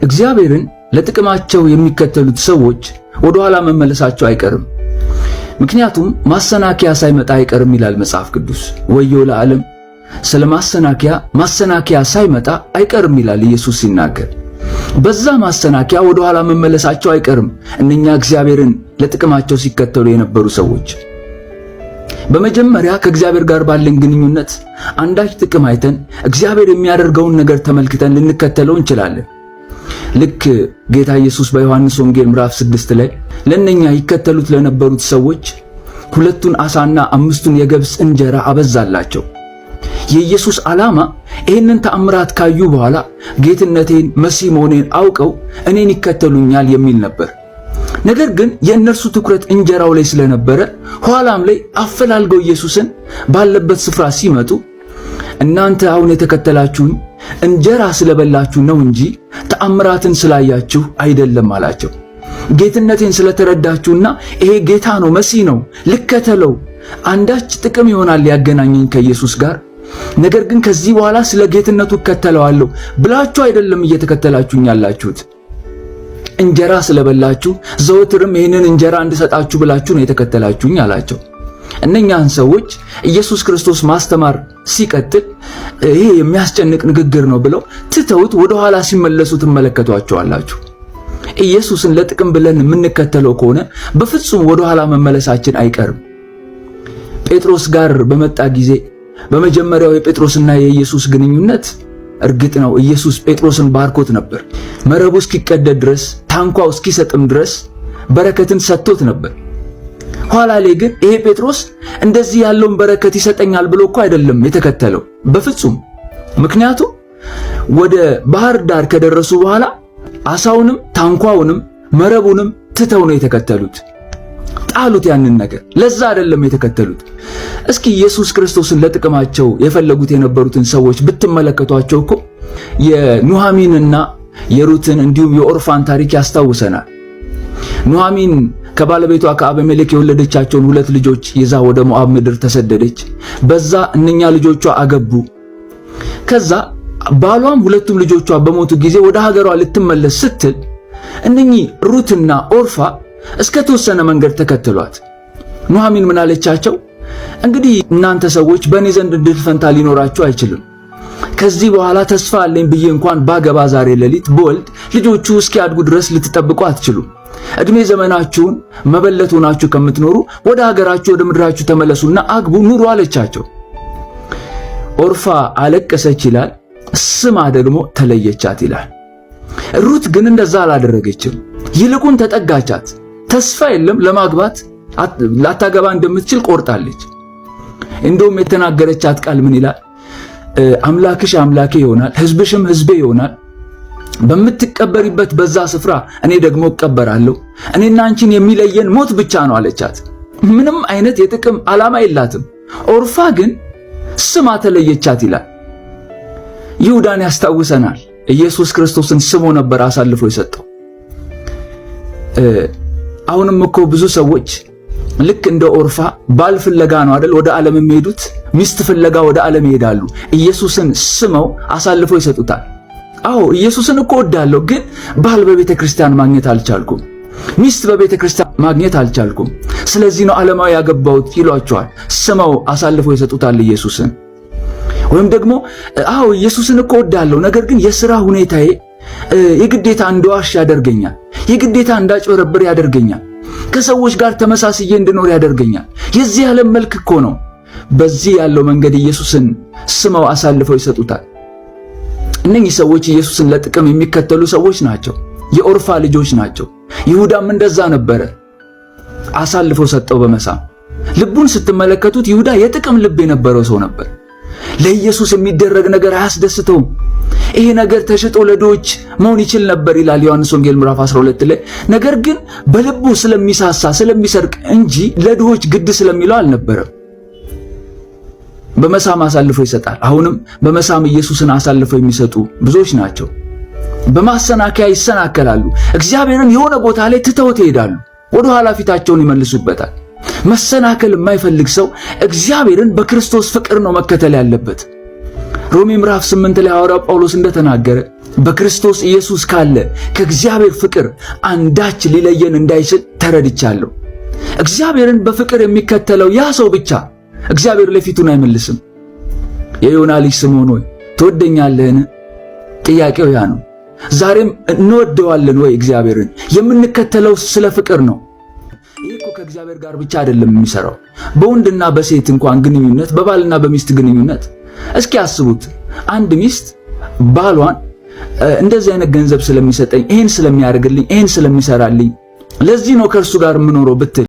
እግዚአብሔርን ለጥቅማቸው የሚከተሉት ሰዎች ወደ ኋላ መመለሳቸው አይቀርም። ምክንያቱም ማሰናከያ ሳይመጣ አይቀርም ይላል መጽሐፍ ቅዱስ። ወዮ ለዓለም ስለ ማሰናከያ ማሰናከያ ሳይመጣ አይቀርም ይላል ኢየሱስ ሲናገር። በዛ ማሰናከያ ወደ ኋላ መመለሳቸው አይቀርም እነኛ እግዚአብሔርን ለጥቅማቸው ሲከተሉ የነበሩ ሰዎች። በመጀመሪያ ከእግዚአብሔር ጋር ባለን ግንኙነት አንዳች ጥቅም አይተን እግዚአብሔር የሚያደርገውን ነገር ተመልክተን ልንከተለው እንችላለን። ልክ ጌታ ኢየሱስ በዮሐንስ ወንጌል ምዕራፍ 6 ላይ ለእነኛ ይከተሉት ለነበሩት ሰዎች ሁለቱን ዓሣና አምስቱን የገብስ እንጀራ አበዛላቸው። የኢየሱስ ዓላማ ይህንን ተአምራት ካዩ በኋላ ጌትነቴን መሲህ መሆኔን አውቀው እኔን ይከተሉኛል የሚል ነበር። ነገር ግን የእነርሱ ትኩረት እንጀራው ላይ ስለነበረ ኋላም ላይ አፈላልገው ኢየሱስን ባለበት ስፍራ ሲመጡ እናንተ አሁን የተከተላችሁኝ እንጀራ ስለበላችሁ ነው እንጂ ተአምራትን ስላያችሁ አይደለም አላቸው። ጌትነቴን ስለተረዳችሁና ይሄ ጌታ ነው፣ መሲህ ነው፣ ልከተለው፣ አንዳች ጥቅም ይሆናል ያገናኘኝ ከኢየሱስ ጋር፣ ነገር ግን ከዚህ በኋላ ስለ ጌትነቱ እከተለዋለሁ ብላችሁ አይደለም እየተከተላችሁኝ ያላችሁት። እንጀራ ስለበላችሁ ዘወትርም ይህንን እንጀራ እንድሰጣችሁ ብላችሁ ነው የተከተላችሁኝ አላቸው። እነኛን ሰዎች ኢየሱስ ክርስቶስ ማስተማር ሲቀጥል ይሄ የሚያስጨንቅ ንግግር ነው ብለው ትተውት ወደ ኋላ ሲመለሱ ትመለከቷቸዋላችሁ። ኢየሱስን ለጥቅም ብለን የምንከተለው ከሆነ በፍጹም ወደ ኋላ መመለሳችን አይቀርም። ጴጥሮስ ጋር በመጣ ጊዜ በመጀመሪያው የጴጥሮስና የኢየሱስ ግንኙነት እርግጥ ነው ኢየሱስ ጴጥሮስን ባርኮት ነበር። መረቡ እስኪቀደድ ድረስ፣ ታንኳው እስኪሰጥም ድረስ በረከትን ሰጥቶት ነበር። ኋላ ላይ ግን ይሄ ጴጥሮስ እንደዚህ ያለውን በረከት ይሰጠኛል ብሎ እኮ አይደለም የተከተለው በፍጹም። ምክንያቱም ወደ ባህር ዳር ከደረሱ በኋላ አሳውንም ታንኳውንም መረቡንም ትተው ነው የተከተሉት። ጣሉት ያንን ነገር። ለዛ አይደለም የተከተሉት። እስኪ ኢየሱስ ክርስቶስን ለጥቅማቸው የፈለጉት የነበሩትን ሰዎች ብትመለከቷቸው እኮ የኑሃሚንና የሩትን እንዲሁም የኦርፋን ታሪክ ያስታውሰናል። ኑሃሚን ከባለቤቷ ከአቤሜሌክ የወለደቻቸውን ሁለት ልጆች ይዛ ወደ ሞዓብ ምድር ተሰደደች። በዛ እነኛ ልጆቿ አገቡ። ከዛ ባሏም ሁለቱም ልጆቿ በሞቱ ጊዜ ወደ ሀገሯ ልትመለስ ስትል እነኚህ ሩትና ኦርፋ እስከ ተወሰነ መንገድ ተከተሏት። ኑሃሚን ምን አለቻቸው? እንግዲህ እናንተ ሰዎች በእኔ ዘንድ እድል ፈንታ ሊኖራችሁ አይችልም። ከዚህ በኋላ ተስፋ አለኝ ብዬ እንኳን ባገባ ዛሬ ሌሊት ብወልድ ልጆቹ እስኪያድጉ ድረስ ልትጠብቁ አትችሉም። እድሜ ዘመናችሁን መበለት ሆናችሁ ከምትኖሩ ወደ ሀገራችሁ ወደ ምድራችሁ ተመለሱና አግቡ፣ ኑሩ አለቻቸው። ኦርፋ አለቀሰች ይላል፣ ስማ ደግሞ ተለየቻት ይላል። ሩት ግን እንደዛ አላደረገችም። ይልቁን ተጠጋቻት። ተስፋ የለም ለማግባት ላታገባ እንደምትችል ቆርጣለች። እንደውም የተናገረቻት ቃል ምን ይላል? አምላክሽ አምላኬ ይሆናል፣ ሕዝብሽም ሕዝቤ ይሆናል። በምትቀበሪበት በዛ ስፍራ እኔ ደግሞ እቀበራለሁ። እኔና አንቺን የሚለየን ሞት ብቻ ነው አለቻት። ምንም አይነት የጥቅም ዓላማ የላትም። ኦርፋ ግን ስማ ተለየቻት ይላል። ይሁዳን ያስታውሰናል። ኢየሱስ ክርስቶስን ስሞ ነበር አሳልፎ የሰጠው። አሁንም እኮ ብዙ ሰዎች ልክ እንደ ኦርፋ ባል ፍለጋ ነው አይደል ወደ ዓለም የሚሄዱት፣ ሚስት ፍለጋ ወደ ዓለም ይሄዳሉ። ኢየሱስን ስመው አሳልፎ ይሰጡታል። አዎ ኢየሱስን እኮ እወዳለሁ፣ ግን ባል በቤተ ክርስቲያን ማግኘት አልቻልኩም፣ ሚስት በቤተ ክርስቲያን ማግኘት አልቻልኩም፣ ስለዚህ ነው ዓለማዊ ያገባሁት ይሏቸዋል። ስመው አሳልፎ ይሰጡታል ኢየሱስን። ወይም ደግሞ አዎ ኢየሱስን እኮ እወዳለሁ፣ ነገር ግን የሥራ ሁኔታዬ የግዴታ እንደዋሽ ያደርገኛል፣ የግዴታ እንዳጭበረብር ያደርገኛል፣ ከሰዎች ጋር ተመሳስዬ እንድኖር ያደርገኛል። የዚህ ዓለም መልክ እኮ ነው። በዚህ ያለው መንገድ ኢየሱስን ስመው አሳልፈው ይሰጡታል። እነኚህ ሰዎች ኢየሱስን ለጥቅም የሚከተሉ ሰዎች ናቸው። የኦርፋ ልጆች ናቸው። ይሁዳም እንደዛ ነበረ። አሳልፈው ሰጠው በመሳም። ልቡን ስትመለከቱት ይሁዳ የጥቅም ልብ የነበረው ሰው ነበር። ለኢየሱስ የሚደረግ ነገር አያስደስተውም። ይሄ ነገር ተሽጦ ለድሆች መሆን ይችል ነበር ይላል ዮሐንስ ወንጌል ምዕራፍ 12 ላይ። ነገር ግን በልቡ ስለሚሳሳ ስለሚሰርቅ እንጂ ለድሆች ግድ ስለሚለው አልነበረም። በመሳም አሳልፎ ይሰጣል። አሁንም በመሳም ኢየሱስን አሳልፈው የሚሰጡ ብዙዎች ናቸው። በማሰናከያ ይሰናከላሉ። እግዚአብሔርን የሆነ ቦታ ላይ ትተውት ይሄዳሉ። ወደ ኋላ ፊታቸውን ይመልሱበታል። መሰናከል የማይፈልግ ሰው እግዚአብሔርን በክርስቶስ ፍቅር ነው መከተል ያለበት። ሮሜ ምዕራፍ 8 ላይ ሐዋርያው ጳውሎስ እንደተናገረ በክርስቶስ ኢየሱስ ካለ ከእግዚአብሔር ፍቅር አንዳች ሊለየን እንዳይችል ተረድቻለሁ። እግዚአብሔርን በፍቅር የሚከተለው ያ ሰው ብቻ እግዚአብሔር ለፊቱን አይመልስም። የዮና ልጅ ስምዖን ሆይ ትወደኛለህን? ጥያቄው ያ ነው። ዛሬም እንወደዋለን ወይ እግዚአብሔርን? የምንከተለው ስለ ፍቅር ነው። ይህ እኮ ከእግዚአብሔር ጋር ብቻ አይደለም የሚሰራው። በወንድና በሴት እንኳን ግንኙነት፣ በባልና በሚስት ግንኙነት እስኪ አስቡት። አንድ ሚስት ባሏን እንደዚህ አይነት ገንዘብ ስለሚሰጠኝ፣ ይሄን ስለሚያደርግልኝ፣ ይሄን ስለሚሰራልኝ ለዚህ ነው ከእርሱ ጋር የምኖረው ብትል